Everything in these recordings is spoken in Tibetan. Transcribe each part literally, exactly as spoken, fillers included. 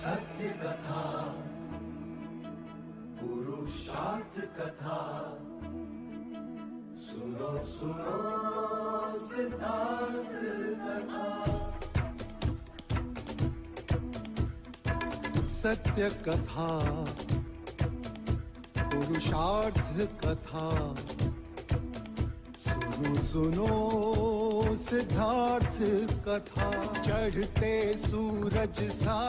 सत्य कथा, पुरुषार्थ कथा, सुनो सुनो सिद्धार्थ कथा। सत्य कथा, पुरुषार्थ कथा, सुनो सुनो सिद्धार्थ कथा। चढ़ते सूरज सा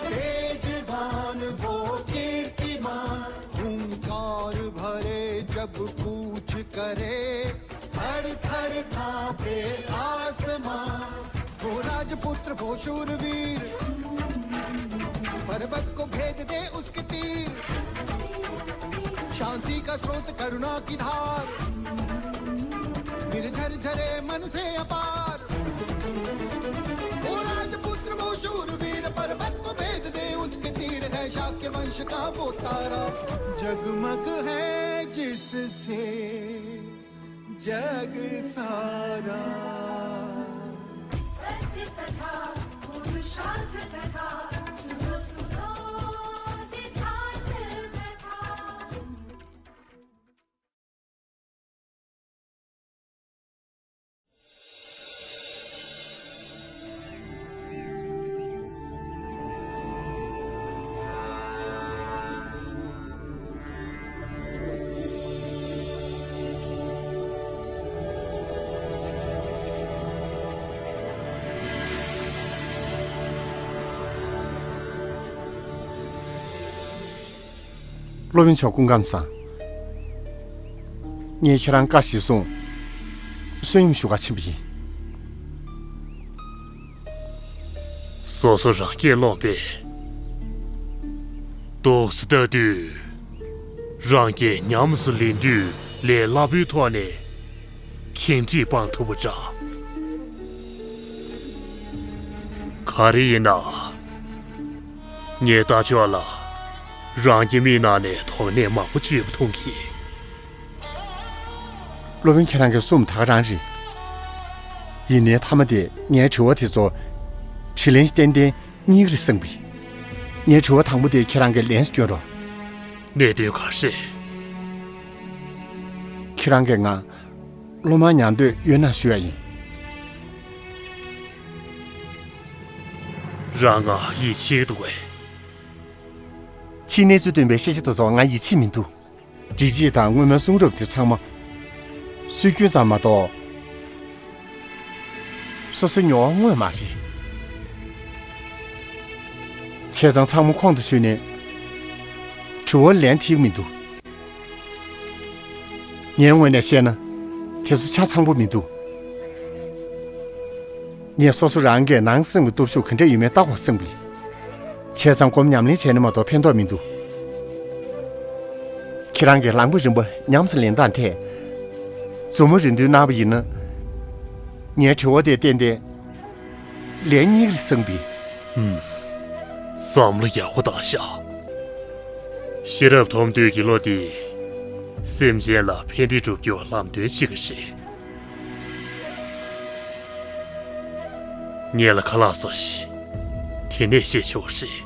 तेजवान वो कीर्तिमान, हुंकार भरे जब कूच करे, थर थर कांपे आसमां। वो राजपुत्र वो शूरवीर, पर्वत को भेद दे उसके तीर। शांति का स्रोत करुणा की धार, निर्झर झरे मन से अपार। वो राजपुत्र वो शूरवीर, पर्वत को भेद दे उसके तीर। है शाक्य वंश का वो तारा, जगमग है जिससे जग सारा। सत्य कथा, पुरुषार्थ कथा, सुनो सुनो सिद्धार्थ कथा। སློབ་དཔོན་མཆོག་སྐུ་ཁམས་བཟང་། ངས་ཁྱེད་རང་བཀའ་ཞིག་གསུངས། བསོད་སྙོམས་ཞུ་གར་ཕྱིན་པ་ཡིན། སོ་སོ་རང་སྐད་སློང་པས། དུས་སུ་ལྟ་དུས། རང་སྐད་ཉམས་སུ་ལེན་དུས་ལས་སླ་པོའི་ཐོག་ནས་ཁེངས་དྲེགས་སྤང་ཐུབ་པ་འདྲ། ག་རེ་ཡིན་ན། ངས་ལྟ་ཕྱོགས་ལ་རང་གི་མིག་ནང་ནས་དོགས་གནས་མང་པོ་བརྗོད་པ་མཐོང་གི། སློབ་དཔོན་ཁྱེད་རང་གིས་གསུངས་ད་ག་རང་རེད། ཡིན་ནའི་མཐའ་མ་དེ་ངའི་དྲི་བ་དེ་ཚོ་དྲིས་ལན་ཏན་ཏན་གཉིས་ཀ་རེད་བསམ་གི། ངའི་དྲི་བ་དང་པོ་དེ་ཁྱེད་རང་གིས་ལན་སྐྱོན་རོགས། གནད་དོན་ག་རེ་རེད། ཁྱེད་རང་གིས་ང་སློབ་མ་མྱང་འདོད་ཡོད་ན་ཞུ་ཡ་ཡིན། རང་ང་ཡིད་ཆེས་འདུག་གས། ཕྱིའི་གནས་ཚུལ་སྟོན་པའི་ཤེས་བྱ་དེ་ཚོ་ང་ཡིད་ཆེས་མི་འདུག། སྒྲིག་གཞི་དང་སྔོན་མའི་གསུང་རབ་དེ་ཚང་མ་སྲོལ་རྒྱུན་ཙམ་མ་གཏོགས། སོ་སོའི་མྱོང་བ་དངོས་མ་རེད། བྱས་ཙང་ཚང་མ་ཁོང་དུ་ཆུད་ནས་དྲི་བར་ལན་ཐིག་མི་འདུག། ངའི་ངོས་ནས་བཤད་ན། དེ་ཚོ་ཆ་ཚང་པོ་མི་འདུག། ངས་སོ་སོ་རང་གིས་ནང་སེམས་ཀྱི་སྟོབས་ཤུགས་ག་འདྲ་ཡོད་མེད་བལྟ་དགོས་བསམ་གི། བྱས་ཙང་སྒོམ་ཉམས་ལེན་བྱས་ན་མ་གཏོགས་ཕན་ཐོགས་མི་འདུག། ཁྱེད་རང་གིས་ལམ་གྱི་རིམ་པ་ཉམས་སུ་ལེན་སྟངས་ཐད། མཛུབ་མོ་རེ་འདོན་གནང་བ་ཡིན་ན། ངའི་དྲི་བ་དེ་ཏན་ཏན་ལན་གཉིས་རེ་གསུངས་པས། ཧུམ། བསམ་བློ་ཡག་པོ་བཏང་ཤག། ཤེས་རབ་ཐོབ་འདོད་ཀྱི་བློ་དེ་སེམས་ཅན་ལ་ཕན་བདེ་སྒྲུབ་རྒྱུར་ལམ་སྟོན་བྱེད་ཀྱི་རེད། ངེད་ལ་ཁ་ལག་བཟོ་ཞིག། དེ་ནས་བཤད་ཆོག་རེད།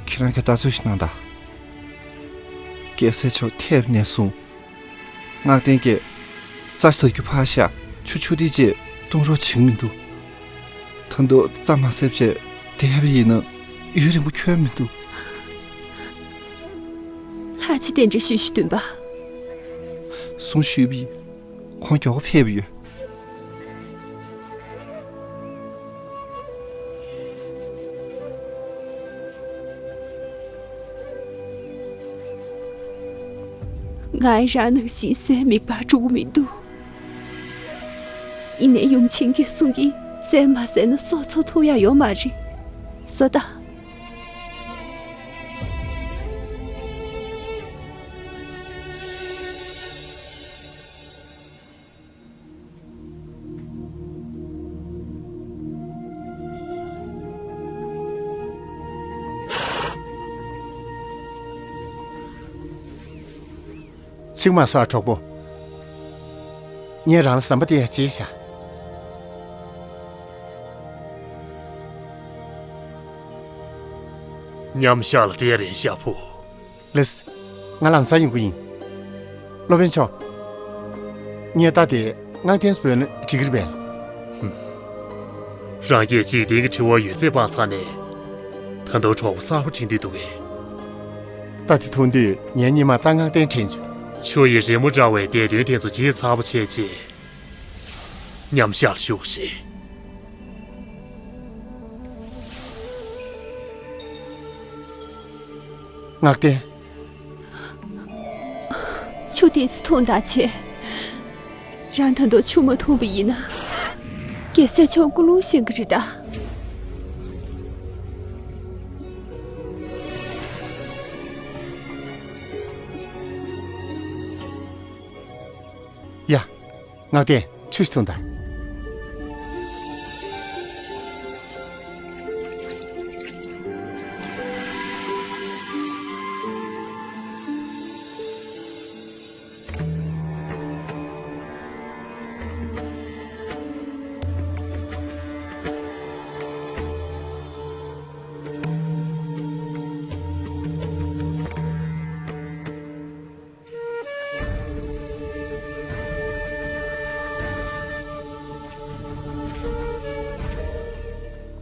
ཁྱེད་རང་གིས་ལྟ་ཚུལ་ཞིག་གནང་དང་། རྒྱལ་སྲས་མཆོག་ཐེབས་ནས་བཟུང་། ངག་བསྟན་གྱི་རྩ་ཆེ་རྒྱུ་ཕར་བཞག་ཆུ་ཆུ་དེ་ཅེས་གཏོང་རོགས་བྱེད་མི་འདུག། ད་དུང་རྩ་མ་ཟེར་བྱས་བསྡད་པ་ཡིན་ན་ཡུན་རིང་པོ་འཁྱོལ་མི་འདུག། ལྷ་རྗེ་རྟེན་འབྲེལ་ཞུ་ཞུ་འདུན་པ། གསུང་ཞུས་པ་ཡིན། ཁོང་མགྱོགས་པོ་ཕེབས་ཡོད། ང་ཡི་རང་ནང་བཞིན་སའི་མིག་པ་འགྲོ་གི་མི་འདུག་ཡིན་ནའི་ཡུམ་ཆེན་གྱིས་གསུང་གིས་སའི་མ་ཟེར་ན་སྲོག་འཚོ་ཐུབ་ཡ་ཡོད་མ་རེད། བཟོ་ལྟ། ཚིག་མ་སོགས་གྲོགས་པོ། ངས་རང་ལ་ཟམ་པ་དེ་ཡ་བྱས་བཞག་མཉམ་བཞག་ལ་དེ་རིང་ཤ་ཕུ། ལགས། ང་ལམ་སང་ཡོང་གི་ཡིན། སློབ་དཔོན་མཆོག་ངས་རྟ་དེ་སྔགས་བསྟན་སྤོས་ན་འགྲིག་གི་རེད་པས། རང་གིས་འཇིག་རྟེན་གྱི་ཁྲི་བ་ཡོད་ཚད་སྤངས་ཚར་ནས། ད་དུང་གྲོགས་པོ་གསར་པ་དྲན་འདོད་འདུག་གས། རྟ་དེ་མཐོང་དུས་ངའི་སྙིང་མ་རྟ་སྔགས་བསྟན་དྲན་བྱུང་། ཁྱོད་ཡི་རི་མོ་འདྲ་བའི་འདས་དོན་དེ་ཚོ་བརྗེད་ཚར་བ་བྱས་རྗེས། མཉམ་བཞག་ལ་བཞུགས་རེད། སྔགས་བསྟན། ཆུ་དེ་ཚོ་འཐུང་དང་བྱས། རང་ད་དུང་ཆུ་མ་འཐུང་བ་ཡིན་ན། རྒྱལ་སྲས་མཆོག་ཀུན་སློང་བཞེངས་གི་རེད་ད། ཡ། སྔགས་བསྟན་ཆུ་ཞིག་འཐུང་དང་།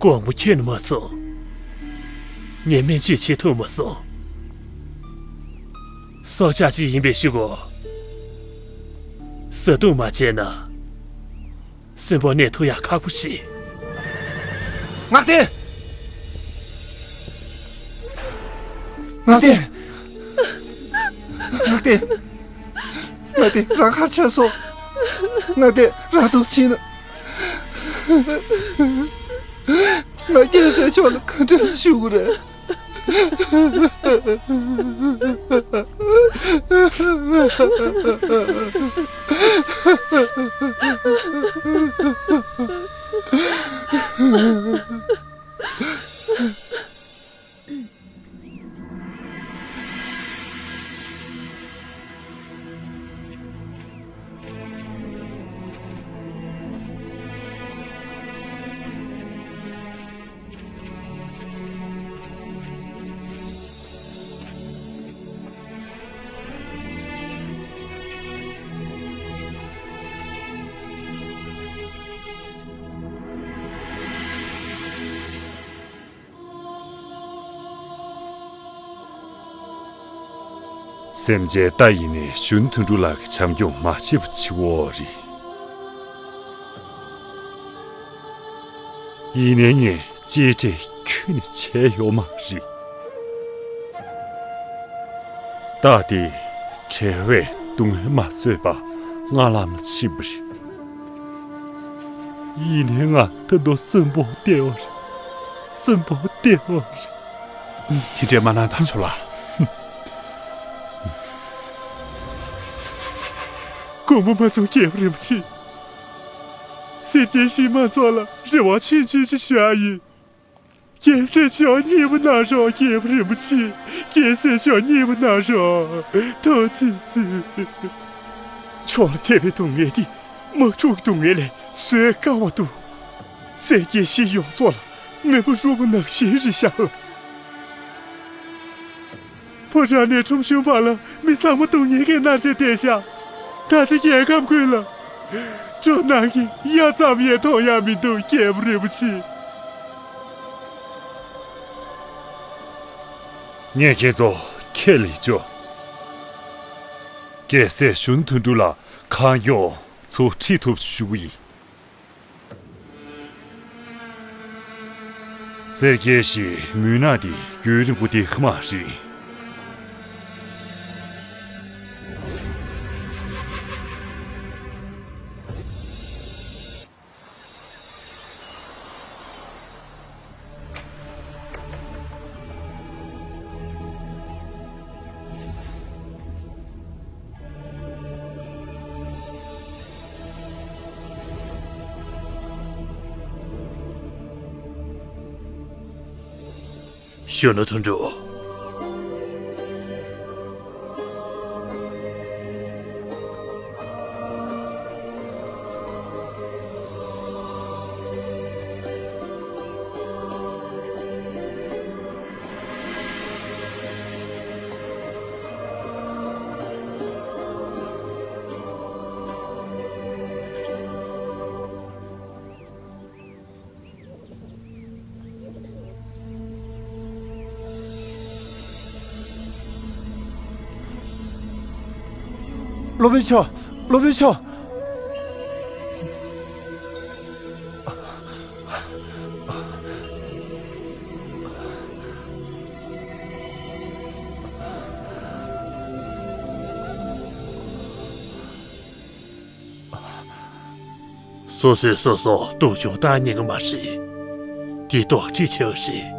དགོང་མོ་ཁྱེར་ནས་མ་སོང་། ངས་སྨན་བཅོས་བྱེད་ཐུབ་མ་སོང་། སྲོག་ཆགས་ཅིག་ཡིན་པའི་ཤུགས་གོ། བཟའ་བཏུང་མ་བྱས་ན། གསོན་པོ་གནས་ཐུབ་ཡག་ཁག་པོ་ཞིག་སྔགས་བསྟན། སྔགས་བསྟན། སྔགས་བསྟན། སྔགས་བསྟན་རང་ཁར་ཆགས་སོང་། སྔགས་བསྟན་རང་སྡུག་ཕྱིན་ན། ང་རྒྱལ་སྲས་མཆོག་ལ་ག་འདྲས་སེ་ཞུ་དགོས་རེད། སེམས་ཅན་རྟ་ཡིན་ནའི་གཞོན་དོན་གྲུབ་ལགས་ཀྱི་བྱམས་སྐྱོང་མ་བྱས་པ་ཆེ་བོ་རེད། ཡིན་ནའི་ངས་གཅེས་སྤྲས་ཁྱོན་ནས་བྱས་ཡོད་མ་རེད། རྟ་དེ་བྲེལ་བས་སྡུག་བསྔལ་མ་བཟོད་པར་ང་ལམ་ལ་ཕྱིན་པ་རེད། ཡིན་ནའི་ང་ད་དུང་གསོན་པོ་བསྡད་ཡོད་རེད། གསོན་པོ་བསྡད་ཡོད་རེད། དེ་འདྲས་མ་གནང་དང་ཆོག་ལ། དགོངས་པ་མ་ཚོམ་རྒྱལ་པོ་རིན་པོ་ཆེ། སེར་སྐྱའི་གཞིས་མང་ཚོགས་ལ་རེ་བ་ཆུང་ཆུང་ཅིག་ཞུ་ཡ་ཡིན། རྒྱལ་སྲས་མཆོག་མཉེས་པོ་གནང་རོགས། རྒྱལ་པོ་རིན་པོ་ཆེ། རྒྱལ་སྲས་མཆོག་མཉེས་པོ་གནང་རོགས། ཐུགས་རྗེ་གཟིགས། མཆོག་ལ་ཐེབས་པའི་སྡུག་བསྔལ་འདི་དམག་འཁྲུག་གི་སྡུག་བསྔལ་ལས་བཟོད་དཀའ་བ་འདུག་སེར་སྐྱའི་གཞིས་ཡོངས་རྫོགས་ལ་མེ་འབར་རུབ་པ་ནང་བཞིན་རེད་ཤག་ཕོ་བྲང་ནས་ཁྲོམ་གཞུང་བར་ལ་མི་ཚང་མ་སྡུག་བསྔལ་གྱིས་མནར་བཞིན་བསྡད་ཤག་ད་ཆ་རྒྱལ་ཁམས་ཀུན་ལ་འགྲོ་སྣང་གི་གཡའ་ཙམ་ཡང་མཐོང་ཡ་མི་འདུག་རྒྱལ་པོ་རིན་པོ་ཆེ། ངས་ཁྱེད་ཚོ་ཁས་ལེན་བྱོས། རྒྱལ་སྲས་གཞོན་དོན་གྲུབ་ལ་གང་མགྱོགས་ཚུར་ཁྲིད་ཐུབ་ཞུ་གི་ཡིན། སེར་སྐྱའི་གཞིས་མུན་ནག་འདི་རྒྱུན་རིང་པོ་བསྡད་ཀྱི་མ་རེད། གཞོན་ནུ་དོན་གྲུབ། སློབ་དཔོན་མཆོག། སློབ་དཔོན་མཆོག། སོ་སོས་སོ་སོ་སྡུག་སྦྱོང་བཏང་ཉན་གི་མ་རེད། དེ་ལྡོག་ཁྲེས་ཆེ་བ་རེད།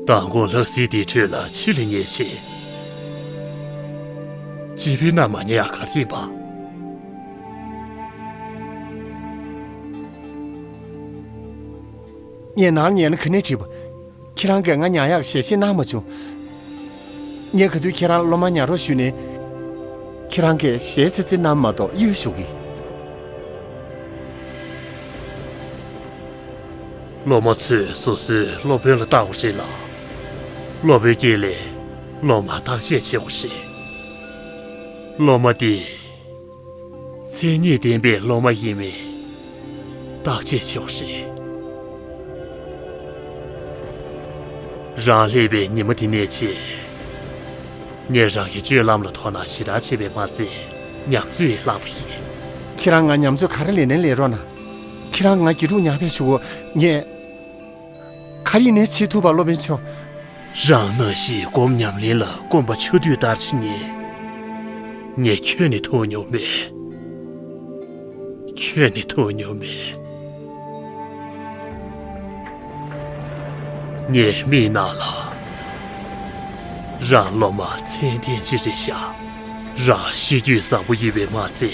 མདང་དགོང་ལྷ་སའི་དེའི་ཁྲོད་ལ་ཆེད་ལས་ཉན་ཆེད། སྤྱི་པའི་ནང་མ་ཉན་ཡག་ག་རེ་ཡིན་པ། ངས་ནང་ཉན་ན་ག་ནས་བྲིས་པ། ཁྱེད་རང་གིས་ང་ཉར་ཡག་ཞལ་བཞེས་གནང་མ་བྱུང་། ངས་ག་དུས་ཁྱེད་རང་སློབ་མ་ཉར་རོགས་ཞུས་ནས། ཁྱེད་རང་གིས་ཞལ་ཙི་ཙི་གནང་མ་གཏོགས་གཡོལ་ཞུ་གི། སློབ་མ་ཚོས་སོ་སོའི་སློབ་དཔོན་ལ་བརྟག་དགོས་རེད་ལ། སློབ་དཔོན་གྱིས་ལས་སློབ་མ་བརྟག་དཔྱད་བྱེད་དགོས་རེད། སློབ་མ་དེ། མཚན་ཉིད་ལྡན་པའི་སློབ་མ་ཡིན་མིན་བརྟག་དཔྱད་བྱེད་དགོས་རེད། རང་སླེབས་པའི་ཉི་མ་དེ་ནས་བྱས། ངས་རང་གི་སྤྱོད་ལམ་ལ་དོ་སྣང་ཞེ་དྲག་བྱས་པས་མ་ཚད་ཉམས་ཚོད་ཡང་བསླངས་པ་ཡིན། ཁྱེད་རང་ང་ཉམས་ཚོད་ག་རེ་ལེན་ནའི་ལེན་རོགས་གནང་། ཁྱེད་རང་ང་དགེ་ཕྲུག་ཉར་བས་ཞུ་གོ། ངས་ག་རེ་ཡིན་ནའི་བྱེད་ཐུབ་པ། སློབ་དཔོན་མཆོག། རང་ནང་བཞིན་སྒོམ་ཉམས་ལེན་ལ་གོམ་པ་ཆུ་དུས་ལྟར་བྱེད་མཁན། ངས་ཁྱོན་ནས་ཐུགས་མྱོང་མེད། ཁྱོན་ནས་ཐུགས་མྱོང་མེད། ངས་མིག་ནང་ལ། རང་སློབ་མ་ཚད་ལྡན་ཅིག་རེད་ཤག། རང་གཤིས་རྒྱུད་བཟང་པོ་ཡོད་པས་མ་ཚད་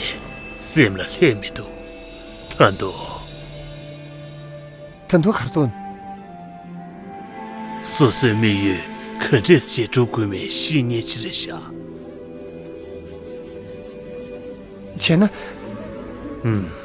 སེམས་ལ་ལྷད་མི་འདུག། ད་དུང་། ད་དུང་ག་རེ་འདུག། སོ་སོའི་དམིགས་ཡུལ་ག་འདྲས་ཞིག་སྒྲུབ་དགོས་མིན་ཤེས་མཁན་ཅིག་རེད་ཤག། བྱས་ན། ཨུམ།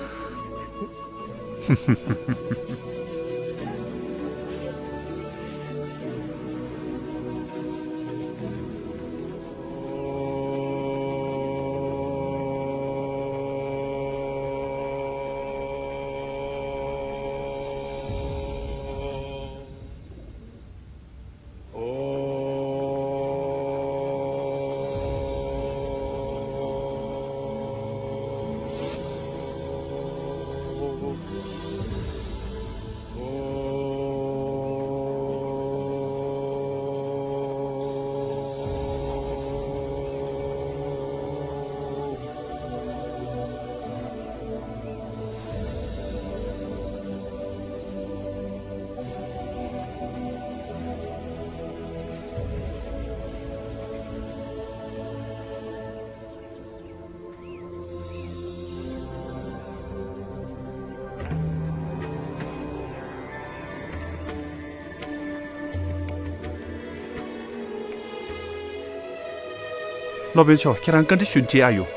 སློབ་དཔོན་མཆོག། ཁྱེད་རང་བཀའ་འདྲི་ཞུ་འདྲི་ཨ་ཡོད།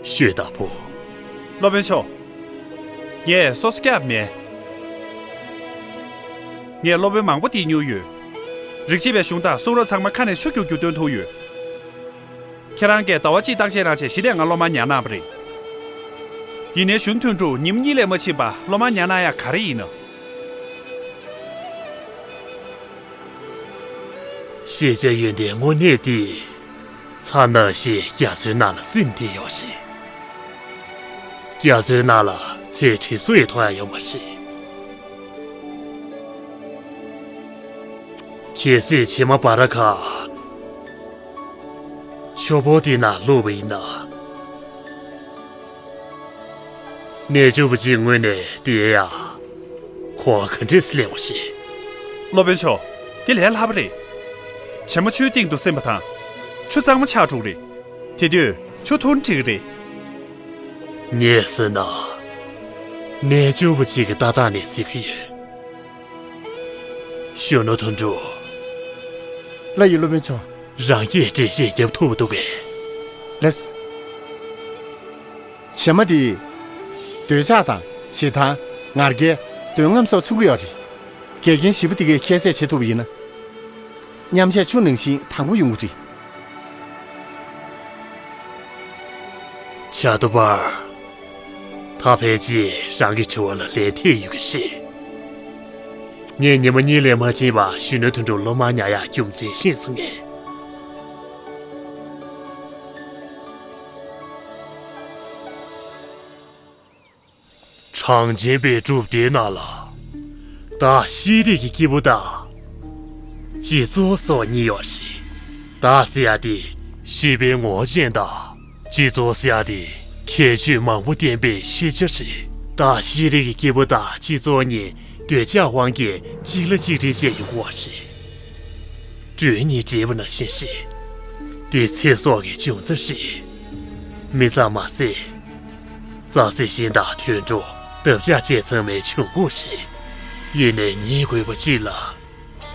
ཤོད་དྭགས་པོ། སློབ་དཔོན་མཆོག། ངས་སོ་སོ་སྐྱབས་མེད། ངས་སློབ་དཔོན་མང་པོ་བསྡད་མྱོང་ཡོད། རིག་བྱེད་པའི་གཞུང་དང་གསུང་རབ་ཚང་མ་ཁ་ནས་ཆུ་རྒྱུག་རྒྱུག་འདོན་ཐུབ་ཡོད། ཁྱེད་རང་གིས་ཟླ་བ་གཅིག་བརྟག་དཔྱད་གནང་བྱས་གཞི་ནས་ང་སློབ་མ་ཉར་གནང་བ་རེད། ཡིན་ནའི་གཞོན་ནུ་དོན་གྲུབ་ཉིན་གཉིས་ལས་མ་ཕྱིན་པ་སློབ་མ་ཉར་གནང་ཡག་ག་རེ་ཡིན་ནམ། ཤེས་བྱ་ཡོན་ཏན་དངོས་གནས་དེ། ཚ་ནང་བཞིན་རྒྱ་མཚོའི་ནང་ལ་སིམ་བསྡད་ཡོད་ཞིང་། རྒྱ་མཚོའི་ནང་ལ་ཚལ་གྲིབ་སོ་ཡིས་མཐོང་ཡག་ཡོད་མ་རེད། གལ་སྲིད་བྱེ་མ་སྦ་ར་ཁ་ཆུ་ཕོར་དེའི་ནང་བླུགས་པ་ཡིན་ན། རྣལ་འབྱོར་པ་ཅིག་ངོས་ནས་དེ་ཡང་གོ་བ་ག་འདྲས་སླེབས་པ་རེད། སློབ་དཔོན་མཆོག། དེ་ལས་སླ་པོ་རེད། བྱེ་མ་ཆུའི་སྟེང་དུ་སིམ་པ་དང་། ཆུ་གཙང་མ་ཆགས་འགྲོ་གི་རེད། དེ་དུས་ཆུ་འཐུང་འགྲིག་གི་རེད། ངས་ཟེར་ན། གནས་སྐྱོ་པོ་ཅིག་གི་ལྟ་སྟངས་ནས་གཟིགས་ཀྱི་ཡོད། གཞོན་ནུ་དོན་གྲུབ། ལགས་ཡིན། སློབ་དཔོན་མཆོག་རང་གིས་འགྲེལ་བཤད་རྒྱབ་ཐུབ་འདུག་གས། ལགས། བྱེ་མ་འདིས་འདོད་ཆགས་དང་ཞེ་སྡང་། ང་རྒྱལ། འདོད་རྔམ་སོགས་མཚོན་གྱི་ཡོད་རེད། འགལ་རྐྱེན་བཞི་པོ་དེ་གས་ཁྱད་བསད་བྱེད་ཐུབ་པ་ཡིན་ན། མཉམ་བཞག་ཆུ་ནང་བཞིན་དྭངས་པོ་ཡོང་གི་རེད། བྱ་དུ་པར། ད་ཕལ་ཆེར་རང་གི་དྲི་བ་ལ་ལན་ཐེབས་ཡོད་ཀྱི་རེད། ངས་ཉི་མ་གཉིས་ལས་མ་ཕྱིན་པར་གཞོན་ནུ་དོན་གྲུབ་སློབ་མར་ཉར་ཡག་རྒྱུ་མཚན་ཤེས་སོང་ངས། གྲངས་ཅན་པའི་སྒྲུབ་སྡེའི་ནང་ལ། བདག་ཤེས་རིག་གི་སྐྱེས་བུ་དང་། སྤྱི་ཚོགས་སོགས་གཉིས་ཡོད་རེད། བདག་ཟེར་ཡ་དེ་ཤེས་པའི་ངོ་བོ་ཅན་དང་། སྤྱི་ཚོགས་ཟེར་ཡ་དེ་ཁྱད་ཆོས་མང་པོ་ལྡན་པའི་ཤེས་བྱ་རེད། བདག་ཤེས་རིག་གི་སྐྱེས་བུ་དང་སྤྱི་ཚོགས་གཉིས་འདོད་ཆགས་དབང་གིས་གཅིག་ལ་གཅིག་འདྲེས་བྱས་ཡོང་གི་ཡོད་རེད། སྒྲོན་གཉིས་འདྲེས་པ་ནང་བཞིན་རེད། དེ་ཚེ་སྲོག་གི་འབྱུང་རྩ་རེད། མི་ཙམ་མ་ཟད། རྩྭ་སེ་ཤིང་དང་དུད་འགྲོ། འདབ་ཆགས་བཅས་ཚང་མའི་འབྱུང་ཁུངས་རེད། ཡིན་ནའི་ཉིད་དགོས་པ་གཅིག་ལ།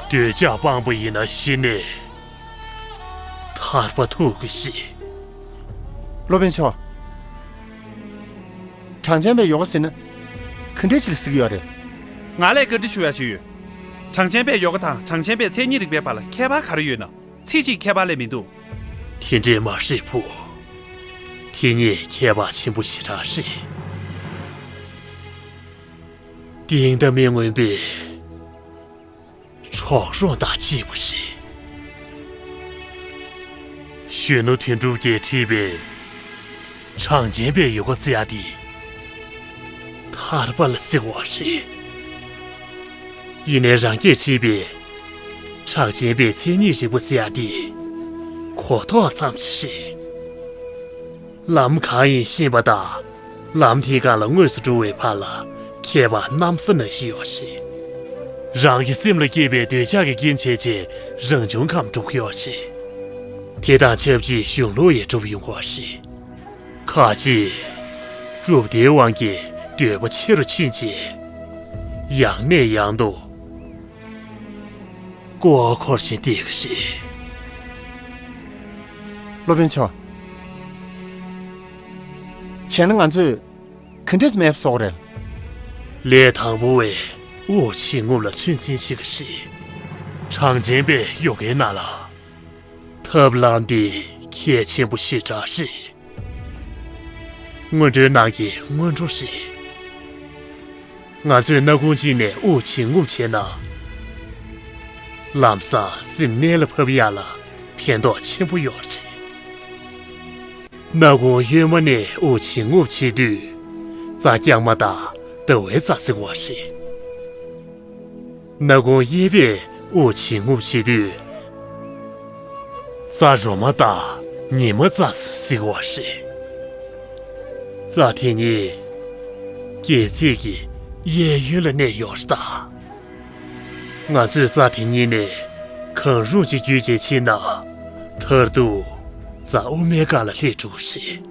འདོད་ཆགས་སྤངས་པ་ཡིན་ན་གཞི་ནས་ཐར་པ་ཐོབ་ཀྱི་རེད། སློབ་དཔོན་མཆོག་གྲངས་ཅན་པའི་ཡོ་ག་ཟེར་ན་ག་འདྲ་ཅིག་ལ་ཟེར་གྱི་ཡོད་རེད། ང་ལས་བཀའ་འདྲི་ཞུ་ཡ་ཅིག་ཡོད། གྲངས་ཅན་པའི་ཡོ་ག་དང་གྲངས་ཅན་པའི་མཚན་ཉིད་རིག་པའི་བར་ལ་ཁྱད་པར་ག་རེ་ཡོད་ན། ཚིག་གཅིག་ཁྱད་པར་ལས་མི་འདུག་དེ་འདྲས་མ་རེད་བུ། དེ་གཉིས་ཁྱད་པར་ཆེན་པོ་ཞེ་དྲག་རེད། གཏིང་མཐའ་མི་མངོན་པའི་གྲོགས་རོགས་དང་གཅིག་པ་རེད། གཞོན་ནུ་དོན་གྲུབ་ཀྱིས་བྲིས་པའི་གྲངས་ཅན་པའི་ཡོ་ག་ཟེར་ཡ་དེ་ཐར་པ་ལ་ཟེར་བ་རེད། ཡིན་ནའི་རང་གིས་བྲིས་པའི་གྲངས་ཅན་པའི་མཚན་ཉིད་རིག་པ་ཟེར་ཡ་དེ་གོ་རྟོགས་ཙམ་ཞིག་རེད། ལམ་གང་ཡིན་ཤེས་པ་དང་། ལམ་དེའི་སྒང་ལ་དངོས་སུ་འགྲོ་བའི་བར་ལ་ཁྱད་པར་གནམ་ས་ནང་བཞིན་ཡོད་རེད། རང་གི་སེམས་ལ་སྐྱེས་པའི་འདོད་ཆགས་ཀྱི་རྐྱེན་བྱས་རྗེས་རང་བྱུང་ཁམས་གྲུབ་ཀྱི་ཡོད་རེད། དེ་དང་ཆབས་ཅིག་གཞུང་ལུགས་ཡང་གྲུབ་ཡོང་གི་ཡོད་རེད། ཁ་ཅིག་གྲུབ་བདེའི་དབང་གིས་འདོད་པ་ཆེ་རུ་ཕྱིན་རྗེས་ཡང་ནས་ཡང་དུ་ཀོ་བ་འཁོར་བཞིན་བསྡད་ཀྱི་རེད། སློབ་དཔོན་མཆོག་བྱས་ན་ང་ཚོས་ག་འདྲས་མེད་པ་བཟོ་དགོས་རེད། ལས་དང་པོ་བས་དབུགས་ཕྱིན་རྔུབ་ལ་ཚོད་འཛིན་བྱེད་ཀྱི་རེད། གྲངས་ཅན་པའི་ཡོ་གའི་ནང་ལ་ཐབས་ལམ་འདི་གལ་ཆེན་པོ་ཞེ་དྲག་རེད། སྔོན་འགྲོའི་ནང་གི་སྔོན་འགྲོ་རེད། ང་ཚོས་སྣ་ཁུང་གཅིག་ནས་དབུགས་ཕྱིན་རྔུབ་བྱས་ན། ལམ་སང་སེམས་གནད་ལ་ཕབ་ཡག་ལ་ཕན་ཐོགས་ཆེན་པོ་ཡོད་རེད། སྣ་ཁུང་གཡོན་མ་ནས་དབུགས་ཕྱིན་རྔུབ་བྱེད་དུས། རྩྭ་རྐྱང་མ་དང་ཟླ་བའི་རྩྭ་ཟེར་བ་རེད། སྣ་ཁུང་གཡས་པས་དབུགས་ཕྱིན་རྔུབ་བྱེད་དུས། རྩྭ་རོ་མ་དང་ཉི་མ་རྩྭ་ཟེར་བ་རེད། རྩྭ་དེ་གཉིས་སྐྱེད་ཚལ་གྱི་གཡས་གཡོན་ལ་གནས་ཡོད་རེད་ད། ང་ཚོས་རྩྭ་དེ་གཉིས་ནས་གང་རུང་ཅིག་བརྒྱུད་བྱས་ཕྱིན་ན། མཐར་ཐུག་རྩྭ་དབུ་མའི་སྒང་ལ་སླེབས་འགྲོ་གི་རེད།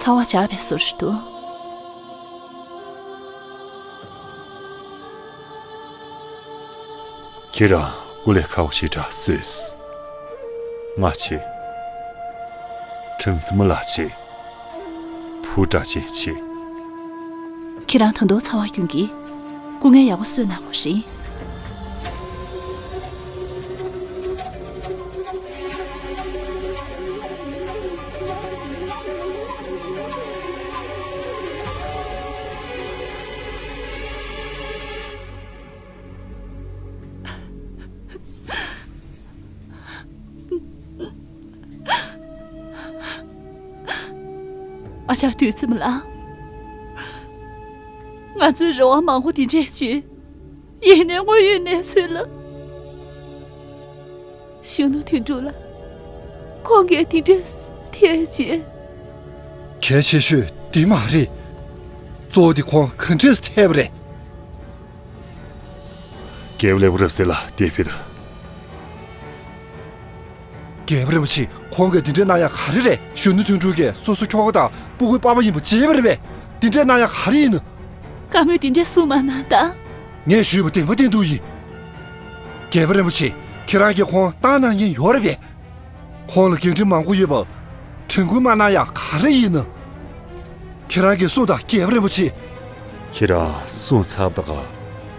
ཚ་བ་འཇགས་པའི་བཟོ་འདྲ་འདུག་ཁྱེད་རང་སྐུ་ལས་ཁག་པོ་ཞེ་དྲག་བཟོས། ང་བྱེད། ཁྲིམས་སྲིད་མི་ལ་བྱེད། བུ་དྲག་ཅན་བྱེད། ཁྱེད་རང་ད་དུང་ཚ་བ་སྐྱོན་གྱིས་སྐུ་ངལ་ཡག་པོ་གསོས་གནང་དགོས་རེད། ཨ་ཅག་དུས་ཚིམ་ལགས། ང་ཚོའི་རེ་བ་མང་པོ་འདི་འདྲས་བཅོལ། ཡིན་ནའི་དངོས་ཡོད་གནས་ཚུལ་ལ། གཞོན་ནུ་དོན་གྲུབ་ལ་ཁོང་གིས་དེ་འདྲས་ཐད་བྱས། གལ་ཆེ་ཤོས་འདི་མ་རེད། གཙོ་བོ་དེ་ཁོང་ག་འདྲས་ཐད་པ་རེད། རྒྱལ་པོ་ལེགས་པོ་རབ་གསལ་ལ་དེ་ཕེབས་དང་། རྒྱལ་པོ་རིན་པོ་ཆེ། ཁོང་གིས་འདི་འདྲས་གནང་ཡག་ག་རེ་རེད། གཞོན་ནུ་དོན་གྲུབ་ཀྱིས་སོ་སོའི་ཁྱོ་ག་དང་སྤུ་གུའི་པ་ཕ་ཡིན་པ་བརྗེད་པ་རེད་པས། འདི་འདྲས་གནང་ཡག་ག་རེ་ཡིན་ནམ། བཀའ་མོལ་འདི་འདྲས་གསུངས་མ་གནང་དང་། ངས་ཞུས་པ་བདེན་པ་བདེན་ཐུག་ཡིན། རྒྱལ་པོ་རིན་པོ་ཆེ། ཁྱེད་རང་གིས་ཁོང་བཏང་གནང་མཁན་ཡོད་རེད་པས། ཁོང་ལ་འགན་འཁྲི་མང་པོ་ཡོད་པ། དྲན་སྐུལ་མ་གནང་ཡག་ག་རེ་ཡིན་ནམ། ཁྱེད་རང་གིས་གསུངས་དང་། རྒྱལ་པོ་རིན་པོ་ཆེ། ཁྱེད་རང་གསུངས་ཚར་བ་དང་།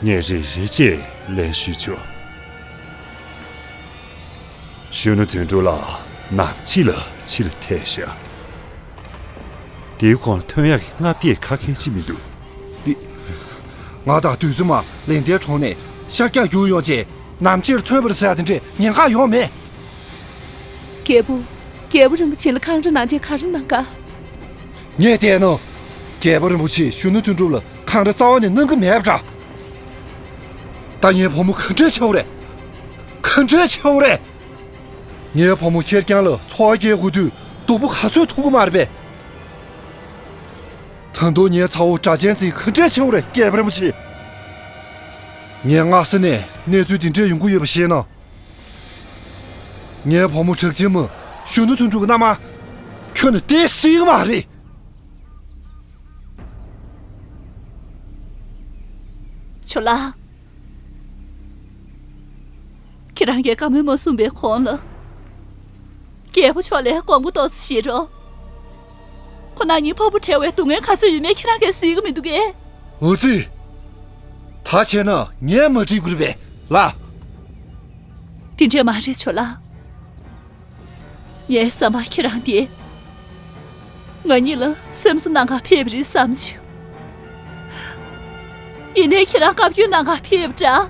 ངས་རེ་རེ་བྱས་ལན་ཞུས་ཆོག་གཞོན་ནུ་དོན་གྲུབ་ལགས་ནམ་ཕྱེད་ལ་ཕྱིར་ཐལ་ཤག་དེའི་གོང་ལ་ཐོན་ཡག་གི་མངའ་སྡེ་ཁ་ཁན་ཅིག་མི་འདུག་འདི། ང་དང་བདུད་རྩི་མ་ལེགས་ལྡན་གྲོང་ནས་ཤར་རྒྱག་རྒྱུག་ཡོང་རྗེས་ནམ་ཕྱེད་ཐོན་པ་རེད་ཟེར་ཡ་དེ་འདྲས་ཉེན་ཁ་ཡོད་མེད། རྒྱལ་པོ། རྒྱལ་པོ་རིན་པོ་ཆེ་ལ་འཁང་ར་གནང་རྗེས་ག་རེ་གནང་ག་ངས་བལྟས་ན། རྒྱལ་པོ་རིན་པོ་ཆེས་གཞོན་ནུ་དོན་གྲུབ་ལ་འཁང་ར་རྩ་བ་ནས་གནང་གི་མེད་པ་འདྲ། ད་ངའི་བུ་མོ་ག་འདྲས་བྱེད་དགོས་རེད། ག་འདྲས་བྱེད་དགོས་རེད། ངའི་བུ་མོ་ཁེར་རྐྱང་ལ་འཚོ་བ་སྐྱེལ་དགོས་དུས་སྡུག་པོ་ག་ཚོད་མཐོང་གི་མ་རེད་པས། ད་དུང་ངའི་ཚ་བོ་སྒྲ་གཅན་འཛིན་ག་འདྲས་བྱེད་དགོས་རེད། རྒྱལ་པོ་རིན་པོ་ཆེ། ངས་སྔ་ས་ནས་གནས་ཚུལ་འདི་འདྲས་ཡོང་གི་ཡོད་པ་ཤེས་ན། ངའི་བུ་མོ་གྲགས་ཅན་མ་གཞོན་ནུ་དོན་གྲུབ་ཀྱི་མནའ་མ་ཁྱོན་ནས་སྟེར་སྲིད་ཀྱི་མ་རེད། ཇོ་ལགས། ཁྱེད་རང་གིས་བཀའ་མོལ་མ་གསུངས་པའི་གོང་ལ། རྒྱལ་པོ་མཆོག་ལ་དགོངས་པ་ཏོག་ཙམ་བཞེས་རོགས། ཁོ་ན་ཉིད་ཕ་བུ་བྲལ་བའི་སྡུག་བསྔལ་ག་ཚོད་ཡོད་མེད་ཁྱེད་རང་གིས་གཟིགས་ཀྱི་མི་འདུག་གས། འོ་ཙི། ད་བྱས་ན་ངས་མ་འགྲིག་པ་རེད་པས་ལགས། དེ་འདྲས་མ་རེད་ཇོ་ལགས། ངའི་བསམ་པར་ཁྱེད་རང་དེ་ང་གཉིས་ལ་སེམས་གསོ་གནང་གར་ཕེབས་པ་རེད་བསམ་བྱུང་། ཡིན་ནའི་ཁྱེད་རང་བཀའ་བཀྱོན་གནང་གར་ཕེབས་པ་འདྲ།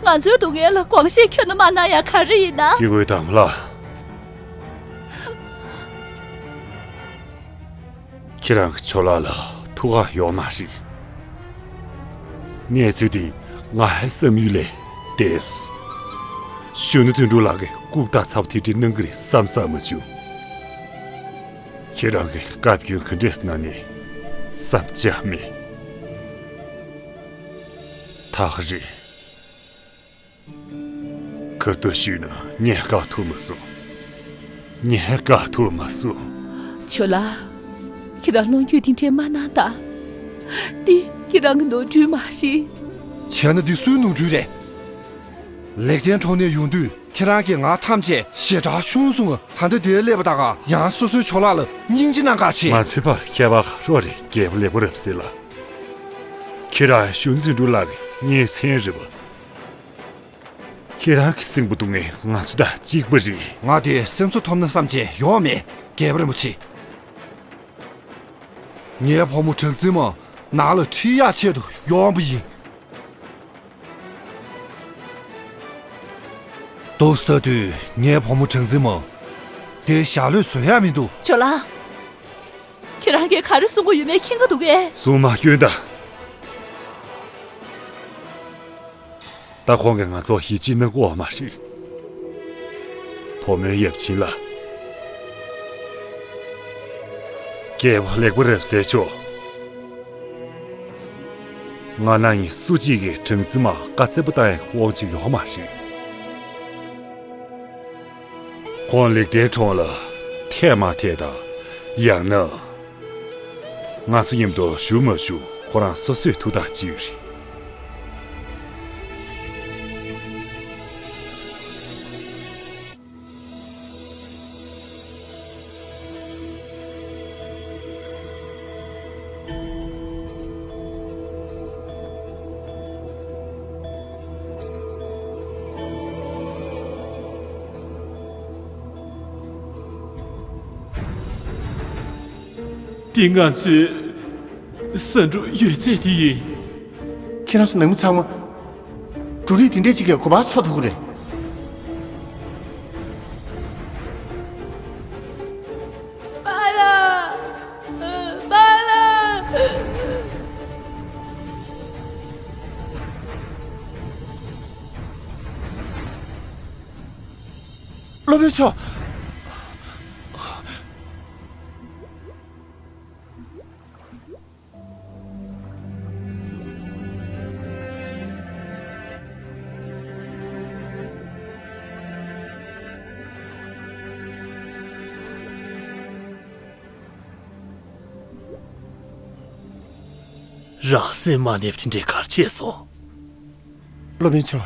ང་ཚོའི་སྡུག་བསྔལ་ལ་དགོངས་བཞེས་ཁྱོན་ནས་མ་གནང་ཡག་ག་རེ་ཡིན་ན། སྐྱེ་དགུའི་དམ་ལ། ཁྱེད་རང་གི་ཇོ་ལགས་ལ་ཐུགས་ཁག་ཡོད་མ་རེད། གནས་ཚུལ་འདི་ང་ཧའི་བསམ་ཡུལ་ལས་འདས། གཞོན་ནུ་དོན་གྲུབ་ལགས་ཀྱིས་ལྐུགས་རྟགས་ཚ་པོ་དེ་འདྲ་གནང་གི་རེད་བསམ་བསམ་མ་བྱུང་། ཁྱེད་རང་གིས་བཀའ་བཀྱོན་ག་འདྲས་གནང་ནས་བསམ་བྱ་མེད། ད་ག་རེད། གར་དུ་ཞུས་ན་ངས་བཀག་ཐུབ་མ་སོང་། ངས་བཀག་ཐུབ་མ་སོང་། ཇོ་ལགས། ཁྱེད་རང་ལོངས་སྤྱོད་འདི་འདྲས་མ་གནང་དང་། འདི་ཁྱེད་རང་གི་ནོར་འཁྲུལ་མ་རེད། བྱས་ན་འདི་སུའི་ནོར་འཁྲུལ་རེད། ལེགས་ལྡན་གྲོང་ནས་ཡོང་དུས་ཁྱེད་རང་གིས་ང་ཐམས་ཅད་ཞེ་དྲག་ཤོང་སོང་ང་། ད་ལྟ་འདིར་སླེབས་པ་ད་ག་ཡང་སོ་སོའི་ཇོ་ལགས་ལ་སྙིང་རྗེ་གནང་ག་བྱེད། ང་ཚོའི་བར་ཁྱད་པར་ག་རེ་རེད། རྒྱལ་པོ་ལེགས་པོ་རབ་གསལ་ལགས། ཁྱེད་རང་གཞོན་ནུ་དོན་གྲུབ་ལགས་ཀྱི་གཉེན་ཚན་རེད་པ། ཁྱེད་རང་གི་སེམས་པ་སྡུག་བསྔལ་ང་ཚོ་དང་གཅིག་པ་རེད། ང་དེ་སེམས་གསོ་ཐོབ་ན་བསམ་བྱས་ཡོང་མེད། རྒྱལ་པོ་རིན་པོ་ཆེ། ངའི་བུ་མོ་གྲགས་འཛིན་མ་ནང་ལ་ཁྲིད་ཡག་ཆེད་དུ་ཡོང་བ་ཡིན། འདུག་ལྟ་དུས་ངའི་བུ་མོ་གྲགས་འཛིན་མ་དེ་ཞག་ལོས་བཟོད་ཡག་མི་འདུག་ཇོ་ལགས། ཁྱེད་རང་གིས་ག་རེ་གསུང་གི་ཡོད་མེད་མཁྱེན་གྱི་འདུག་གས། གསུང་མ་སྐྱོན་དང་། ད་ཁོང་གིས་ང་ཚོར་ཡིད་ཆེས་གནང་གི་ཡོད་མ་རེད། བུ་མོའི་ཡབ་ཆེན་ལགས། རྒྱལ་པོ་ལེགས་པོ་རབ་གསལ་མཆོག་ང་ན་ཡིན་སུ་གཅིག་གིས་གྲངས་འཛིན་མ་བཀའ་བཙན་པོ་བཏང་ཡག་དབང་ཆ་ཡོད་མ་རེད། ཁོང་ལེགས་ལྡན་གྲོང་ལ་ཐད་མ་ཐད་དང་། ཡང་ན། ང་ཚོ་མཉམ་དུ་བཞུགས་མ་བཞུགས་ཁོ་རང་སོ་སོས་ཐུགས་ཐག་བཅད་ཡོད་རེད། འདི་ང་ཚོའི་ཟ་འབྲུ་ཡོད་ཚད་དེ་ཡིན། ཁྱེད་རང་ཚོ་ནང་མི་ཚང་མ་འབྲུ་རིགས་དེ་འདྲས་ཅིག་གིས་གོ་བ་འཚོ་ཐུབ་ཀྱི་རེད། པཱ་ལགས། པཱ་ལགས། སློབ་དཔོན་མཆོག་རང་སེམས་མ་གནས་པ་དེ་འདྲའི་ག་རེ་བྱས་སོང་། སློབ་དཔོན་མཆོག་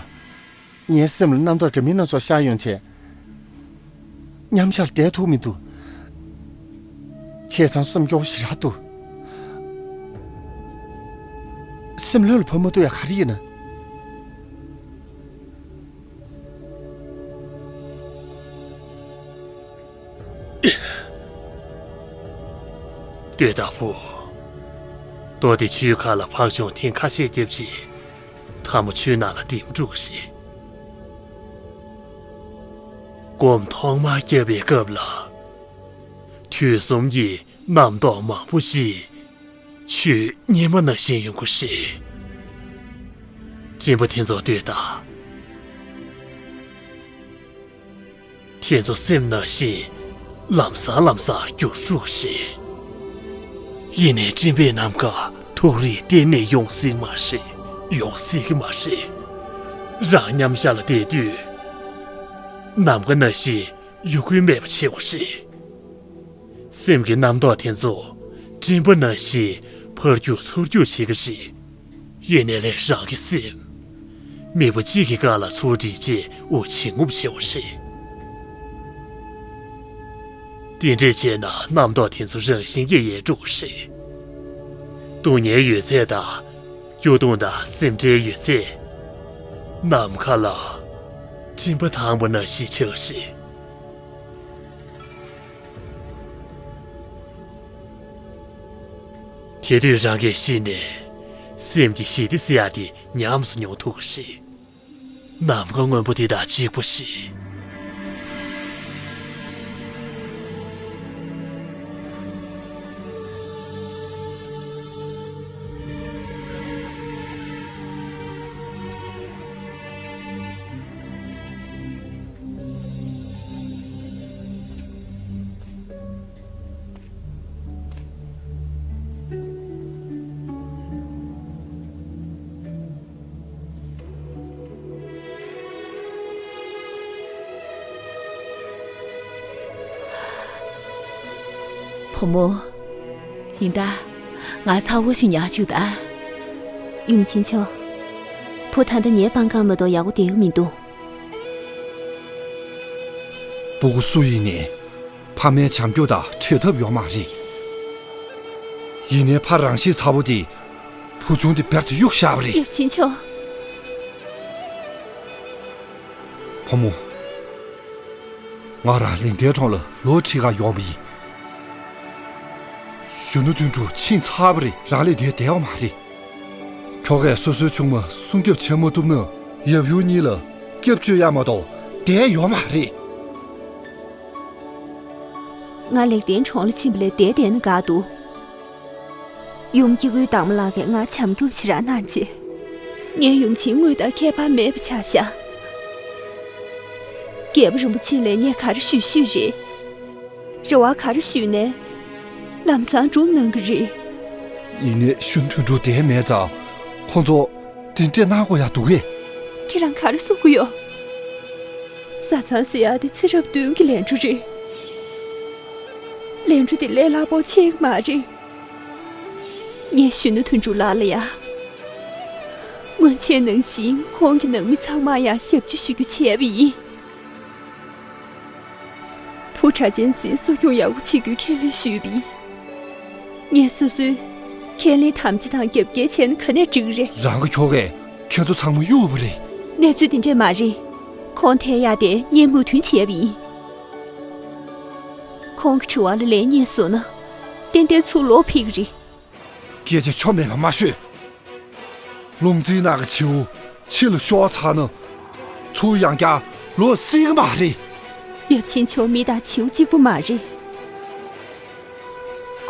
ངའི་སེམས་ལ་རྣམ་རྟོག་འདྲ་མིན་སྣ་ཚོགས་ཤར་ཡོང་བྱས། མཉམ་བཞག་ལ་བསྡད་ཐུབ་མི་འདུག་བྱས་ཙང་སེམས་སྐྱོ་བོ་ཞེ་དྲག་འདུག་སེམས་ལྷོད་ལ་ཕབ་མ་ཐུབ་ཡ་ག་རེ་ཡིན་ན། ལྟོས་དང་བུ། རྡོ་དེ་ཆུའི་ཁ་ལ་ཕག་མཆོང་ཐེངས་ཁ་ཤས་བརྒྱབ་རྗེས། མཐའ་མ་ཆུའི་ནང་ལ་ལྡེམ་འགྲོ་གི་རེད། སྒོམ་ཐོག་མར་བརྒྱབ་པའི་སྐབས་ལ། དུས་གསུམ་གྱི་རྣམ་རྟོག་མང་པོ་ཞིག་ཆུའི་གཉེར་མ་ནང་བཞིན་ཡོང་གི་རེད། སྤྲིན་པ་དེ་ཚོ་ལྟོས་དང་། དེ་ཚོ་སེམས་ནང་བཞིན་ལམ་སང་ལམ་སང་འགྱུར་འགྲོ་གི་རེད། ཡིན་ནའི་སྤྲིན་པའི་ནམ་མཁའ་ཐུགས་རིས་གཏན་ནས་ཡོང་སྲིད་མ་རེད། ཡོང་སྲིད་ཀྱི་མ་རེད། རང་མཉམ་བཞག་ལ་བསྡད་དུས། ནམ་མཁའ་ནང་བཞིན་ཡུལ་ཀུན་མེད་པ་བྱེད་དགོས་རེད། སེམས་ཀྱི་རྣམ་རྟོག་དེ་ཚོ་སྤྲིན་པ་ནང་བཞིན་འཕར་རྒྱུག་ཚུར་རྒྱུག་བྱེད་ཀྱི་རེད། ཡིན་ནའི་ལས་རང་གི་སེམས། མིད་པ་གཅིག་གི་སྒང་ལ་ཚུར་སྒྲིལ་རྗེས་དབུགས་ཇེ་རྔུབ་བྱེད་དགོས་རེད། དེ་འདྲས་བྱས་ན་རྣམ་རྟོག་དེ་ཚོ་རང་བཞིན་གྱིས་ཡལ་འགྲོ་གི་རེད། སྡུག་བསྔལ་ཡོད་ཚད་དང་། སྐྱོ་གདུང་དང་སེམས་ཁྲལ་ཡོད་ཚད། ནམ་མཁའ་ལ་སྤྲིན་པ་དྭངས་པ་ནང་བཞིན་ཆགས་ཤིང་། དེ་དུས་རང་གིས་གཞི་ནས་སེམས་ཀྱི་ཞི་བདེ་ཟེར་ཡག་དེ་ཉམས་སུ་མྱོང་ཐུབ་ཀྱི་རེད། ནམ་མཁའ་སྔོན་པོ་དེ་དང་གཅིག་པ་ཞིག་བུ་མོ། ཡིན་ད། ང་ཚ་བོ་ཞིག་ཉར་བཅུག་ད། ཡུམ་ཆེན་མཆོག་བུ་ད་ལྟ་ངའི་པང་ཁང་མ་གཏོགས་ཡག་པོ་བསྡད་ཀྱི་མི་འདུག་སྤུ་གུ་སུ་ཡིན་ནའི། ཕ་མའི་བྱམས་སྐྱོང་དང་བྲལ་ཐབས་ཡོད་མ་རེད། ཡིན་ནའི་ཕ་རང་ཤི་ཚ་བོ་དེ། བུ་ཆུང་དེ་བེར་དུ་གཡུགས་བཞག་པ་རེད། ཡབ་ཆེན་མཆོག་བུ་མོ། ང་རང་ལིང་ཐའི་གྲོང་ལ་ལོ་ཁྲི་ཁ་ཡོང་བ་ཡིན། གཞོན་ནུ་དོན་གྲུབ་ཕྱིན་ཚར་བ་རེད། རང་ལས་དེ་བསྡད་ཡོད་མ་རེད། ཁྱོ་གས་སོ་སོའི་ཆུང་མ་སྲུང་སྐྱོབ་བྱེད་མ་ཐུབ་ན་ཡབ་ཡུམ་གཉིས་ལ་སྐྱབས་བཅོལ་ཡ་མ་གཏོགས་བསྡད་ཡོད་མ་རེད། ང་ལེགས་ལྡན་གྲོང་ལ་ཕྱིན་པ་ལས་བསྡད་བསྡད་ན་དགའ་འདུག་ཡུམ་སྐྱེ་དགུའི་བདག་མོ་ལགས་ཀྱིས་ང་བྱམས་སྐྱོང་ཞེ་དྲག་གནང་བྱས། ངའི་ཡུམ་ཆེན་དངུལ་དང་ཁྱད་པར་མེད་པ་ཆགས་ཤག་རྒྱལ་པོ་རིན་པོ་ཆེ་ལ་ངས་ག་རེ་ཞུས་ཞུས་རེད། རེ་བ་ག་རེ་ཞུས་ནས། ལམ་སང་སྒྲུབ་གནང་གི་རེད། ཡིན་ནའི་གཞོན་དོན་གྲུབ་བསྡད་མེད་ཙང་ཁོང་ཚོ་དེ་འདྲས་གནང་དགོས་ཡ་འདུག་གས། ཁྱེད་རང་ག་རེ་གསུང་གི་ཡོད། བཟའ་ཚང་ཟེར་ཡ་དེ་ཚེ་རབས་བདུན་གྱི་ལས་འཕྲོ་རེད། ལས་འཕྲོ་དེ་ལས་སླ་པོ་ཆགས་ཀྱི་མ་རེད། ངས་གཞོན་ནུ་དོན་གྲུབ་ལགས་ལ་ཡ། སྔོན་ཆད་ནང་བཞིན་ཁོང་གི་ནང་མི་ཚང་མར་ཡང་ཞབས་ཕྱི་ཞུ་རྒྱུ་བྱས་པ་ཡིན། བུ་གྲྭ་ཆེན་འཛིན་གསོ་སྐྱོང་ཡག་པོ་བྱེད་རྒྱུའི་ཁས་ལེན་ཞུས་པ་ཡིན། ངས་སོ་སོའི་ཁས་ལེན་དམ་བཅའ་དང་རྒྱབ་འགལ་བྱས་ན་ག་ནས་འགྲིག་གི་རེད། རང་གི་ཁྱོ་གས་ཁྱེད་ཚོ་ཚང་མ་གཡུགས་པ་རེད། གནས་ཚུལ་འདི་འདྲས་མ་རེད། ཁོང་ཐད་ཡག་དེ་ངས་མོས་མཐུན་བྱས་པ་ཡིན། ཁོང་གི་དྲི་བ་ལ་ལན་རྙེད་སོང་ན། ཏན་ཏན་ཚུར་ལོག་ཕེབས་ཀྱི་རེད། སྐད་ཆ་ཆོ་མེད་པ་མ་ཤོད། ལུང་རྩིས་ནག་གི་བྱིའུ་ཕྱི་ལ་ཤོར་ཚར་ན། ཚུར་ཡང་བསྐྱར་ལོག་སྲིད་ཀྱི་མ་རེད། ཡབ་ཆེན་མཆོག་མི་དང་བྱིའུ་གཅིག་པུ་མ་རེད།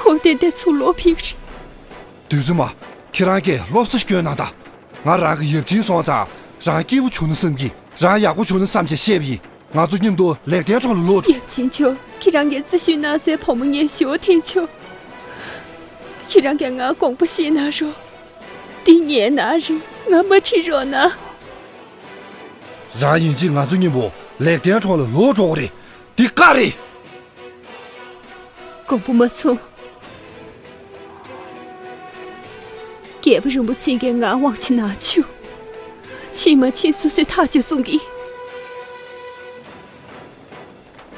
ཁོང་ཏན་ཏན་ཚུར་ལོག་ཕེབས་ཀྱི་རེད། བདུད་འཛི་མ། ཁྱེད་རང་གིས་སློབ་གསོ་སྐྱོན་གནང་དང་། ང་རང་གི་ཡབ་ཆེན་སོང་ཙང་རང་སྐྱིད་པོ་བྱུང་ན་བསམ་གྱི། རང་ཡག་པོ་བྱུང་ན་བསམ་བྱས་བཤད་པ་ཡིན། ང་ཚོ་མཉམ་དུ་ལེགས་ལྡན་གྲོང་ལ་ལོག་འགྲོ། ཡབ་ཆེན་མཆོག་ཁྱེད་རང་གིས་རྩིས་ཞུ་གནང་སའི་བུ་མོ་ངས་ཞུ་བ་འཐེན་ཆོག་ཁྱེད་རང་གིས་ང་དགོངས་པ་བཞེས་གནང་རོགས། འདི་ངའི་ནང་རེད། ང་མ་ཁྲིད་རོགས་གནང་། རང་ཡིན་གཅིག་ང་ཚོ་མཉམ་པོ་ལེགས་ལྡན་གྲོང་ལ་ལོག་འགྲོ་གི་རེད། འདི་བཀའ་རེད། དགོངས་པ་མ་ཚོམས། རྒྱལ་པོ་རིན་པོ་ཆེ་གིས་ང་དབང་ཆ་གནང་བཅུག་ཕྱིན་མ་ཕྱིན་སོ་སོས་ཐག་གཅོད་གསུང་གི།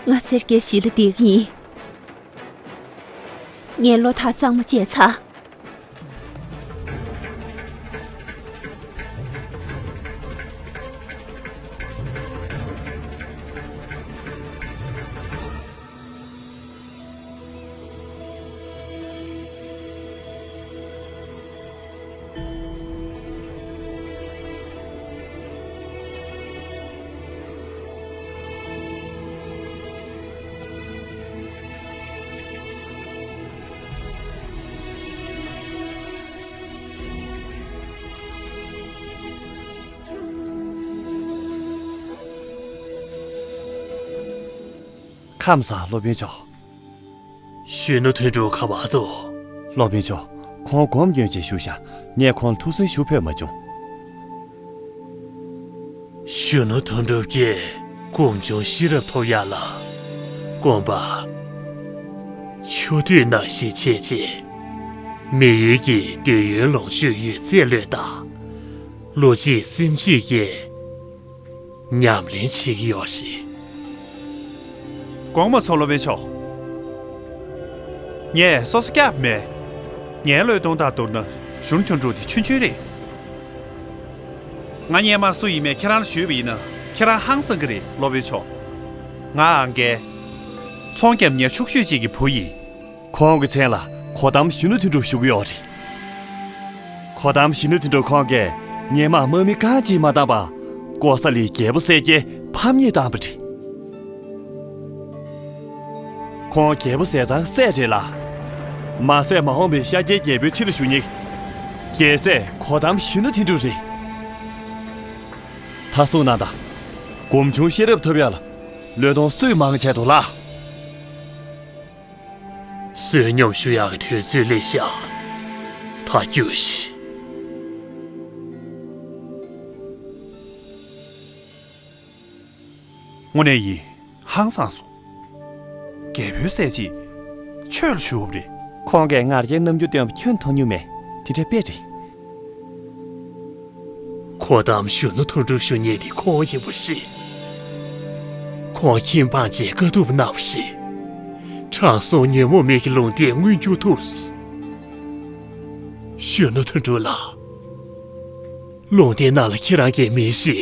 ང་སེར་སྐྱའི་གཞིས་ལ་བསྡད་ཀྱི་ཡིན། ངས་བློ་ཐག་གཙང་མ་བཅད་ཚར། ཁམས་བཟང་། སློབ་དཔོན་མཆོག་གཞོན་ནུ་དོན་གྲུབ་ག་པར་འདུག་སློབ་དཔོན་མཆོག་ཁོང་སྒོམ་སྐྱོན་བྱས་བཞུགས་ཤག་ངས་ཁོང་ལ་ཐུགས་གསོའི་ཞུ་ཕོད་མ་བྱུང་། གཞོན་ནུ་དོན་གྲུབ་ཀྱིས་སྒོམ་བྱུང་ཤེས་རབ་ཐོབ་ཡག་ལ་དགོངས་པ་ཆུ་ཐིགས་ནང་བཞིན་བྱས་རྗེས། མི་ཡུལ་གྱི་འདོད་ཡོན་ལོངས་སྤྱོད་ཡོད་ཚད་བློས་བཏང་། བློ་གཅིག་སེམས་གཅིག་གིས་ཉམས་ལེན་བྱེད་ཀྱི་ཡོད་ཞིང་། དགོངས་པ་མ་ཚོམས། སློབ་དཔོན་མཆོག་ངས་སོ་སོ་སྐྱབས་མེད། ངའི་བློས་གཏོང་དང་བསྡུར་ན་གཞོན་ནུ་དོན་གྲུབ་དེ་ཆུང་ཆུང་རེད། ང་སྔོན་མ་སུ་ཡིན་མིན་ཁྱེད་རང་ལ་ཞུས་པ་ཡིན་ན་ཁྱེད་རང་ཧང་སང་གི་རེད། སློབ་དཔོན་མཆོག་ང་ཨང་རྒས། ཚོང་རྒྱབ་མཁན་ཕྱུག་ཤོས་གཅིག་གི་བུ་ཡིན། ཁོང་གི་མཚན་ལ་གོ་ཏམ་གཞོན་ནུ་དོན་གྲུབ་ཞུ་གི་ཡོད་རེད། གོ་ཏམ་གཞོན་ནུ་དོན་གྲུབ་ཁོང་གིས་སྔོན་མ་དམག་མི་རྐང་གཅིག་མ་བཏང་བར་ཀོ་ས་ལིའི་རྒྱལ་པོ་གསལ་རྒྱལ་ཕམ་ཉེས་བཏང་བ་རེད། ཁོང་རྒྱལ་པོ་ཟས་གཙང་སྲས་རེད་ལ། མ་ཟད་མ་འོངས་པའི་ཤཱཀྱའི་རྒྱལ་པོའི་ཁྲི་ལ་བཞུགས་མཁན་རྒྱལ་སྲས་གོ་ཏམ་གཞོན་ནུ་དོན་གྲུབ་རེད། ད་གསུངས་གནང་དང་། སྒོམ་བྱུང་ཤེས་རབ་ཐོབ་ཡག་ལ་བློས་གཏོང་སུས་མང་བྱས་འདུག་ལགས། བསོད་སྙོམས་ཞུ་ཡག་གི་དུས་ཚོད་སླེབས་ཤག་ད་རྒྱུགས་ཤིག་དངོས་གནས་ཡིན། ཧང་སངས་སོང་། རྒྱལ་པོའི་སྲས་གཅིག་ཆོས་ལ་ཞུགས་པ་རེད། ཁོང་གིས་ངར་སྐད་རྣམ་འགྱུར་སྟོན་པ་ཁྱོན་མཐོང་མྱོང་མེད། དེ་འདྲ་དཔེ་རེད། གོ་ཏམ་གཞོན་ནུ་དོན་གྲུབ་ཞུ་མཁན་དེ་ཁོང་ཡིན་པ་རེད། ཁོང་ཁྱིམ་སྤངས་བྱས་དཀའ་ཐུབ་གནང་བ་རེད། དྲང་སྲོང་ཉོན་མོངས་མེད་ཀྱི་ལུང་བསྟན་མངོན་འགྱུར་ཐུབ་སོང་། གཞོན་ནུ་དོན་གྲུབ་ལགས། ལུང་བསྟན་ནང་ལ་ཁྱེད་རང་གིས་མི་ཞིག་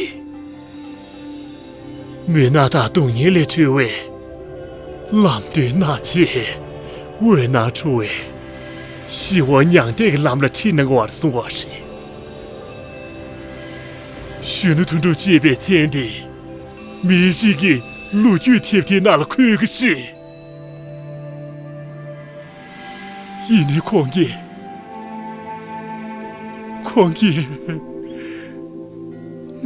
མུན་ནག་དང་སྡུག་བསྔལ་ལས་གྲོལ་བའི་ལམ་སྟོན་གནང་བྱས། འོད་སྣང་འཕྲོ་བའི་ཞི་བ་མྱང་འདས་ཀྱི་ལམ་ལ་ཁྲིད་གནང་བར་གསུངས་པ་རེད། གཞོན་ནུ་དོན་གྲུབ་ཅེས་པའི་མཚན་དེ་མི་ཞིག་གི་ལོ་རྒྱུས་དེབ་ཐེར་ནང་ལ་འཁོད་ཀྱི་རེད། ཡིན་ནའི་ཁོང་གིས། ཁོང་གིས།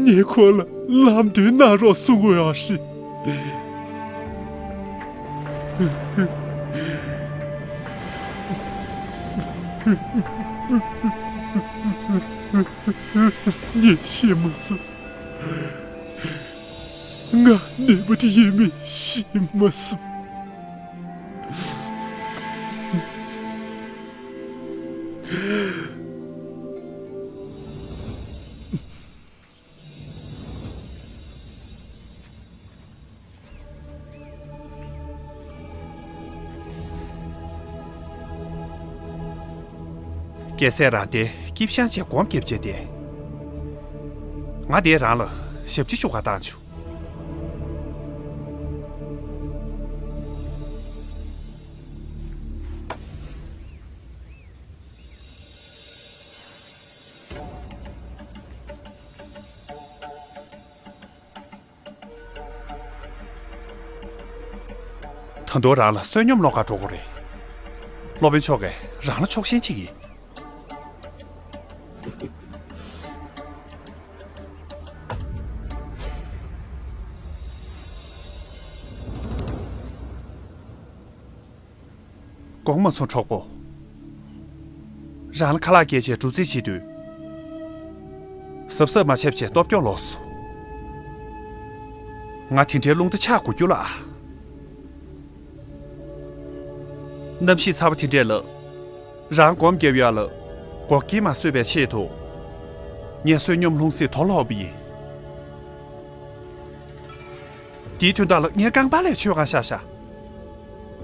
ངས་ཁོང་ལ་ལམ་སྟོན་གནང་རོགས་གསུང་དགོས་པ་རེད། ངས་ཤེས་མ་སོང་། ང་ནད་པ་དེ་ཡིན་མིན་ཤེས་མ་སོང་། རྒྱལ་སྲས་རང་དེ་སྐྱིད་ཤང་བྱས་སྒོམ་རྒྱབ་བྱས་ཏེ། ང་དེ་རང་ལ་ཞབས་ཕྱི་ཞུ་ག་བཏང་བྱུང་། ད་དུང་རང་ལ་བསོད་སྙོམས་སློང་ག་འགྲོ་དགོས་རེད། སློབ་དཔོན་མཆོག་གིས་རང་ལ་ཆོག་ཤེས་བྱེད་ཀྱི། དགོངས་མ་ཚོམས་གྲོགས་པོ། རང་ལ་ཁ་ལག་བཀལ་བྱས་སྒྲུབ་རྩིས་བྱེད་དུས། གཟབ་གཟབ་མ་བྱས་བྱས་སྟོབས་སྐྱོ་ལོག་སོང་། ང་དེ་འདྲའི་རླུང་རྟ་ཆག་དགོས་རྒྱུ་ལ། གནམ་གཤིས་ཚ་བ་དེ་འདྲས་ལ། རང་སྒོམ་རྒྱབ་ཡ་ལ། སྒོ་ཀྱི་མ་བཟོས་པའི་ཆེད་དུ། ངས་བསོད་སྙོམས་ལྷུང་བཟེད་དོར་ལོག་པ་ཡིན། དེའི་དོན་དག་ལ་ངའི་རྐང་པ་ལས་ཆོད་གང་ཤ་ཤ།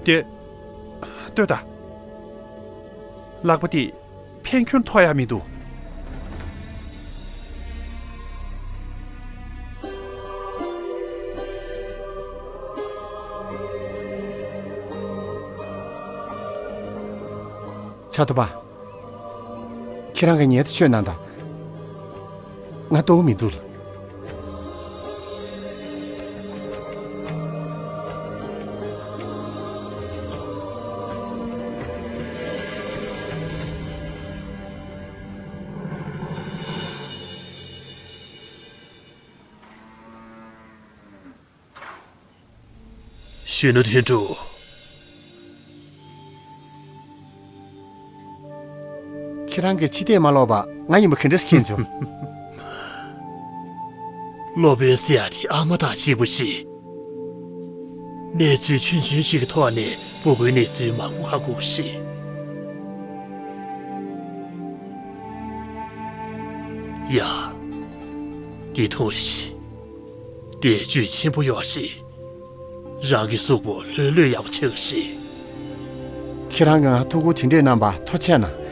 དེ། ལྟོས་དང་། ལག་པ་དེ། ཕན་ཁྱོན་ཐོགས་ཡ་མི་འདུག། ཆ་ཐུབ་པ། ཁྱེད་རང་གི་ཉལ་ཐ་ཆོད་གནང་དང་། ང་ལྟོགས་མི་འདུག་ལ། གཞོན་ནུ་དོན་གྲུབ། ཁྱེད་རང་གིས་ཕྱི་བལྟས་མ་ལོག་པ་ང་ཡིན་པ་ག་འདྲས་མཁྱེན་བྱུང་། སློབ་དཔོན་ཟེར་ཡ་དེ་ཨ་མ་དང་གཅིག་པ་ཞིག། གནས་ཚུལ་ཆུང་ཆུང་ཞིག་གི་ཐོག་ནས་སྤུ་གུའི་གནས་ཚུལ་མང་པོ་ཧ་གོ་གི་རེད། ཡ། འདི་འཐུང་ཞིག། དེ་བཅུད་ཆེན་པོ་ཡོད་ཞིག། རང་གི་གཟུགས་པོ་ལྷོད་ལྷོད་ཡག་པོ་ཆགས་ཀྱི་རེད། ཁྱེད་རང་གིས་ང་ཐུགས་ཁུར་དེ་འདྲས་གནང་བ་ཐུགས་རྗེ་ཆེ་གནང་།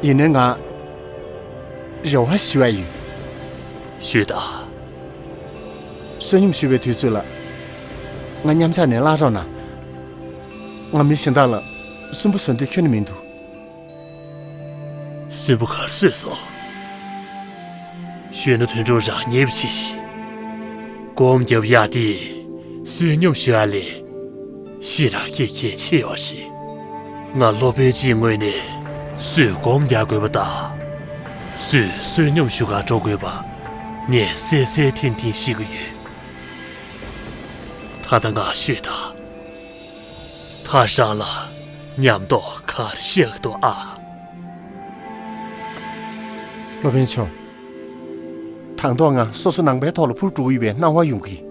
ཡིན་ནའི་ང་རེ་བ་ཞུ་བ་ཡིན། ཞུས་དང་། བསོད་སྙོམས་ཞུ་བའི་དུས་ཚོད་ལ་ང་མཉམ་ཞག་ནས་བརླག་རོགས་གནང་། ང་མི་གཞན་དག་ལ་སུན་པོ་བཟོ་འདོད་ཁྱོན་ནས་མི་འདུག། སུན་པོ་ག་རེ་བཟོས་སོང་། གཞོན་ནུ་དོན་གྲུབ་རང་ཉེས་པ་བྱས་ཤིག། སྒོམ་རྒྱབ་ཡག་དེ་བསོད་སྙོམས་ཞུ་ཡག་ལས་ཤི་རག་གི་གལ་ཆེ་ཡོད་ཞིག། ང་སློབ་དཔོན་གཅིག་ངོས་ནས་སུས་སྒོམ་རྒྱག་དགོས་པ་དང་། སུས་བསོད་སྙོམས་ཞུ་གར་འགྲོ་དགོས་པ་ངས་གསལ་གསལ་ཐིང་ཐིང་ཤེས་ཀྱི་ཡོད། ད་ལྟ་ང་ཤོད་དང་། ད་རང་ལ་ཉམས་རྟོགས་ག་རེ་ཤར་གྱི་འདུག་ཨ། སློབ་དཔོན་མཆོག། དང་ཐོག་ང་སོ་སོ་ནང་པའི་ཐོག་ལ་འཕུར་འགྲོ་གི་ཡོད་པའི་སྣང་བ་ཡོང་གི།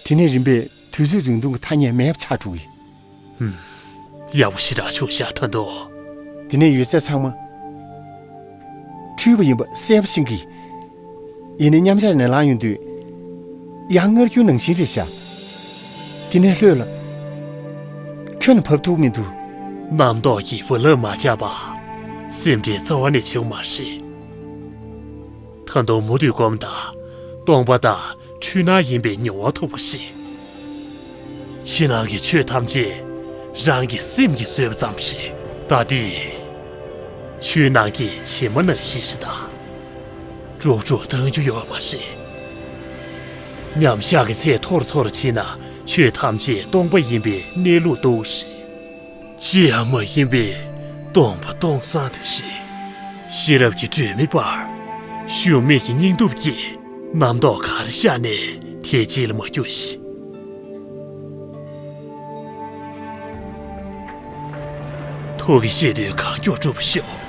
དེ་ནས་རིམ་པས་དུས་ཚོད་རིང་ཐུང་གི་ཐ་སྙད་མེད་པ་ཆགས་འགྲོ་གི། ཧུམ། ཡག་པོ་ཞེ་དྲག་བྱུང་ཤག་ད་དུང་། དེ་ནས་ཡོད་ཚད་ཚང་མ་འཁྲུལ་པ་ཡིན་པ་གསལ་པོ་ཤེས་ཀྱི། ཡིན་ནའི་མཉམ་ཞག་ནས་ལངས་ཡོང་དུས། ཡང་སྔར་རྒྱུན་ནང་བཞིན་རེད་ཤག། དེ་ནས་ལྷོད་ལ། ཁྱོན་ནས་བབས་ཐུབ་མི་འདུག། རྣམ་རྟོག་གིས་བུ་ལབ་མ་བྱས་པ། སེམས་ཁྲལ་རྩ་བ་ནས་བྱེད་དགོས་མ་རེད། ད་དུང་མུ་མཐུད་སྒོམ་དང་། སྟོང་པ་དང་འཁྲུལ་སྣང་ཡིན་པའི་མྱོང་བ་ཐོབ་པ་ཞིག། ཕྱི་ནང་གི་ཆོས་ཐམས་ཅད་རང་གི་སེམས་ཀྱིས་བཟོས་པ་ཙམ་ཞིག། ད་འདི་ཆུ་ནང་གི་བྱེ་མ་ནང་བཞིན་ཞིག་དང་། དཀྲུག་དཀྲུག་བཏང་རྒྱུ་ཡོད་མ་རེད། མཉམ་བཞག་གི་ཚད་མཐོ་རུ་མཐོ་རུ་ཕྱིན་ན་ཆོས་ཐམས་ཅད་སྟོང་པ་ཡིན་པའི་གནས་ལུགས་རྟོགས་ཤིག། ཅི་ཡང་མ་ཡིན་པའི་སྟོང་པ་སྟོང་སང་དེ་རེད། ཤེས་རབ་ཀྱི་སྒྲོན་མེ་སྤར། ཞུམ་མེད་ཀྱི་སྙིང་སྟོབས་ཀྱིས་རྣམ་རྟོག་གར་ཤར་ནས་དེ་རྗེས་ལ་མ་རྒྱུགས་ཤིག། ཐུགས་ཀྱི་བཞེད་དོན་གང་མགྱོགས་འགྲུབ་ཤོག།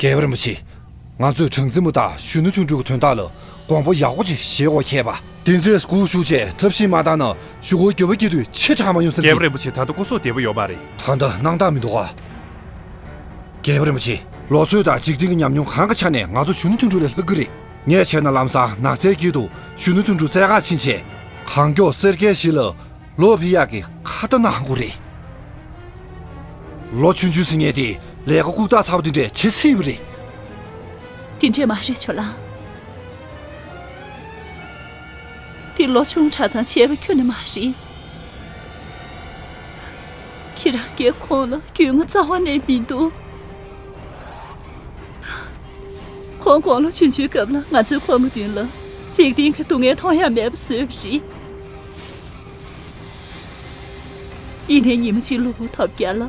རྒྱལ་བ་རིན་པོ་ཆེ། ང་ཚོས་གྲངས་འཛིན་པ་དང་གཞོན་ནུ་དོན་གྲུབ་ཀྱི་དོན་དག་ལ་དགོངས་པ་ཡག་པོ་ཅིག་བཞེས་དགོས་ཁེལ་པ། དེ་ཚོས་སྒུག་བཞུགས་བྱས་ཐབས་ཤེས་མ་བཏང་ན་གཞུག་གུའི་འགྱོད་པ་སྐྱེ་དུས་ཆེས་དྲག་མ་ཡོང་ས་རྒྱལ་བ་རིན་པོ་ཆེ་ད་ལྟ་སྐུ་གཟུགས་བདེ་པོ་ཡོད་མ་རེད། ད་ལྟ་སྣང་དག་མི་འདུག་ག། རྒྱལ་བ་རིན་པོ་ཆེ། ལོ་ཚོད་དང་འཇིག་རྟེན་གྱི་ཉམས་མྱོང་གང་གི་ཆ་ནས་ང་ཚོ་གཞོན་ནུ་དོན་གྲུབ་ལས་ལྷག་གི་རེད། ངས་བྱས་ན་ལམ་སང་ནགས་ཚལ་དཀྱིལ་དུ་གཞོན་ནུ་དོན་གྲུབ་བཙལ་ག་ཕྱིན་བྱས། གང་མགྱོགས་སེར་སྐྱའི་གཞི་ལ་ལོག་ཕེབས་ཡག་གི་ཁ་ཏ་གནང་དགོས་རེད། ལོ་ཆུང་ཆུང་ཟེར་མཁན་དེ་ལས་ཀ་ལྐུགས་རྟགས་ཚ་པོ་དེ་འདྲས་བྱེད་སྲིད་པ་རེད། དེ་འདྲས་མ་རེད་ཇོ་ལགས། དེ་ལོ་ཆུང་དྲགས་ཙང་བྱས་པ་ཁྱོན་ནས་མ་རེད། ཁྱེད་རང་གིས་ཁོང་ལ་རྒྱུས་མངའ་རྩ་བ་ནས་མི་འདུག། ཁོང་དགུང་ལོ་ཆུང་ཆུང་སྐབས་ལ་ང་ཚོས་ཁོང་གི་མདུན་ལ་འཇིག་རྟེན་གྱི་སྡུག་བསྔལ་མཐོང་ཡ་མེད་པ་བཟོས་པ་རེད། ཡིན་ནའི་ཉི་མ་གཅིག་གློ་བུར་ཐོལ་རྒྱག་ལ།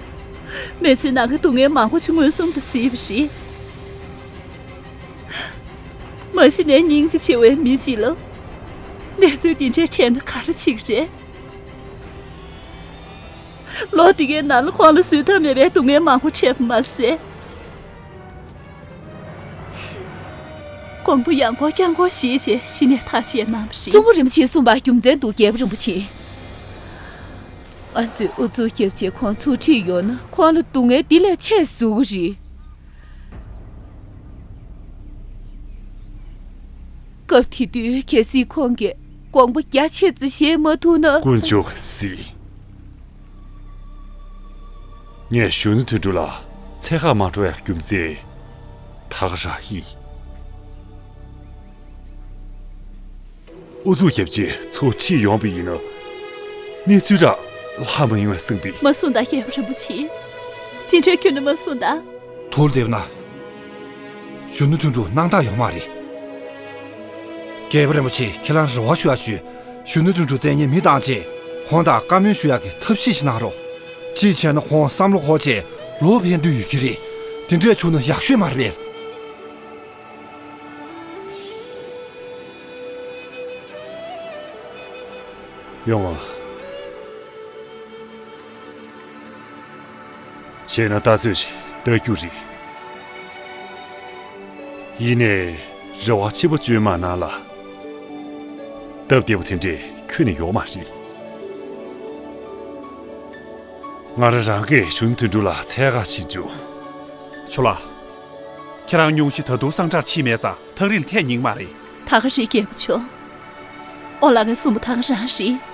མི་ཚེ་ནང་གི་སྡུག་བསྔལ་མང་པོ་ཞིག་མངོན་སུམ་དུ་གཟིགས་པ་རེད། མ་ མ་གཞི་ནས་སྙིང་རྗེ་ཆེ་བའི་མི་གཅིག་ལ་གནས་ཚུལ་འདི་འདྲའི་འཕྲད་ན་ག་རེ་བྱེད་ཀྱི་རེད། ལོ་འདི་གའི་ནང་ལ་ཁོང་ལ་བཟོད་ཐབས་མེད་པའི་སྡུག་བསྔལ་མང་པོ་འཕྲད་པ་མ་ཟད། ཀོང་པོ་ཡང་སྐོར་བསྐྱར་སྐོར་བྱས་རྗེས་གཞི་ནས་ཐག་བཅད་གནང་བ་རེད། གཙུག་མོ་རིན་པོ་ཆེས་གསུངས་པ་རྒྱུ་མཚན་འདུག་རྒྱལ་པོ་རིན་པོ་ཆེ། ང་ཚོས་ཨུ་ཚུགས་བརྒྱབ་བྱས་ཁོང་ཚུར་ཁྲིད་ཡོང་ན་ཁོང་ལ་སྡུག་བསྔལ་འདི་ལས་ཆེ་བཟོ་གི་རེད། སྐབས་དེ་དུས་གལ་སྲིད་ཁོང་གིས་དགོངས་པ་རྒྱ་ཆེ་ཙམ་བཞེས་མ་ཐུབ་ན། དཀོན་མཆོག་གི་གཟིགས། ངས་གཞོན་ནུ་དོན་གྲུབ་ལ་འཚོལ་གར་མ་འགྲོ་བའི་རྒྱུ་མཚན་ད་ག་རང་ཡིན། ཨུ་ཚུགས་བརྒྱབ་རྗེས་ཚུར་ཁྲིད་ཡོང་བ་ཡིན་ན། གནས་ཚུལ་རག་ལྷག་མ་ཡོང་བས་བསམས་པས། མ་གསུངས་དང་རྒྱལ་པོ་རིན་པོ་ཆེ། དེ་འདྲའི་ཁྱོན་ནས་མ་གསུངས་དང་། ཐུགས་བདེ་པོ་གནང་། གཞོན་ནུ་དོན་གྲུབ་སྣང་དག་ཡོད་མ་རེད། རྒྱལ་པོ་རིན་པོ་ཆེ་ཁྱེད་རང་རེ་བ་ཞུ་ཡ་ཞུ། གཞོན་ནུ་དོན་གྲུབ་བཙལ་མཁན་མི་བཏང་བྱས་ཁོང་དང་བཀའ་མོལ་ཞུ་ཡག་གི་ཐབས་ཤེས་ཤིག་གནང་རོགས། གཅིག་བྱས་ན་ཁོང་བསམ་བློ་འཁོར་བྱས་ལོག་ཕེབས་འདོད་ཡོད་ཀྱི་རེད། དེ་འདྲས་བྱུང་ན་ཡག་ཤོས་མ་རེད་པས། ཡོང་ང་། བྱས་ན་ད་གཟོད་ཅིག་ལྟ་རྒྱུ་རེད། ཡིན་ནའི་རེ་བ་ཆེན་པོ་བཅོས་མ་གནང་ལ། སྟབས་བདེ་པོ་དེ་འདྲས་ཁྱོན་ནས་ཡོད་མ་རེད། ང་རང་རང་གིས་གཞོན་ནུ་དོན་གྲུབ་ལ་འཚོལ་ག་ཕྱིན་བྱུང་། ཇོ་ལགས། ཁྱེད་རང་སྙུང་གཞི་ད་དུང་གསང་ཁྲག་ཕྱིས་མེད་ཙང་ཐག་རིང་ལ་ཐད་སྙིང་མ་རེད། ད་ག་རེད་རྒྱལ་པོ་མཆོག་ཨོ་ལགས་ཀྱིས་གསུངས་པ་ད་ག་རང་རེད།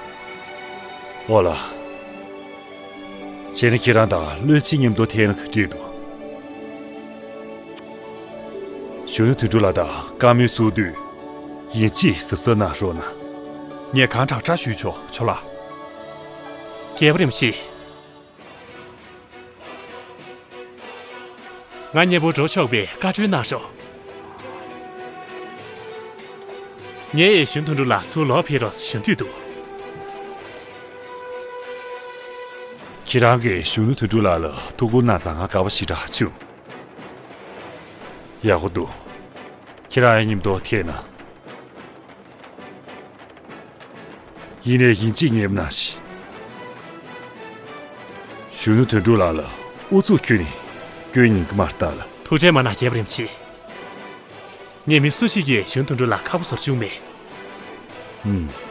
ཨོ་ལགས། བྱས་ན་ཁྱེད་རང་དང་བློན་ཆེན་མཉམ་དུ་ཐད་ན་ག་འགྲིག་འདུག་གཞོན་ནུ་དོན་གྲུབ་ལགས་དང་བཀའ་མོལ་ཞུ་དུས་ཡིན་གཅིག་གཟབ་གཟབ་གནང་རོགས་གནང་། ངས་གང་དྲག་དྲག་ཞུས་ཆོག་ཇོ་ལགས། རྒྱལ་པོ་རིན་པོ་ཆེ། ང་མཉམ་པོ་འགྲོ་ཆོག་པའི་བཀའ་འཁྲོལ་གནང་ཤོག་ངས་གཞོན་ནུ་དོན་གྲུབ་ལགས་ཚུར་ལོག་ཕེབས་རོགས་ཞུ་འདོད་འདུག་ཁྱེད་རང་གིས་གཞོན་ནུ་དོན་གྲུབ་ལགས་ལ་ཐུགས་ཁུར་གནང་ཙང་ང་དགའ་པོ་ཞེ་དྲག་བྱུང་། ཡག་པོ་འདུག་ཁྱེད་རང་ཡང་མཉམ་དུ་ཐད་ན། ཡིན་ནའི་ཡིན་གཅིག་ངེས་པ་གནང་ཞིག་གཞོན་ནུ་དོན་གྲུབ་ལགས་ལ་ཨུ་ཚུགས་ཁྱོན་ནས་སྐྱོན་ཡིན་གྱི་མ་རེད་ལགས། ཐུགས་ཁྲལ་མ་གནང་རྒྱལ་པོ་རིན་པོ་ཆེ། ངས་མི་སུ་ཞིག་གིས་གཞོན་ནུ་དོན་གྲུབ་ལགས་ཁ་པོ་བཟོ་བཅུག་མེད། ཨུམ།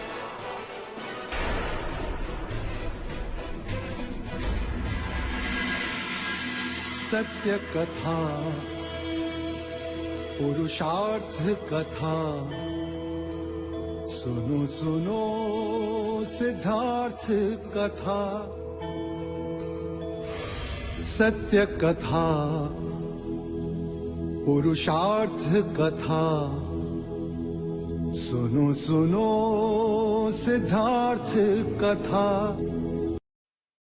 सत्य कथा पुरुषार्थ कथा सुनो सुनो सिद्धार्थ कथा सत्य कथा पुरुषार्थ कथा सुनो सुनो सिद्धार्थ कथा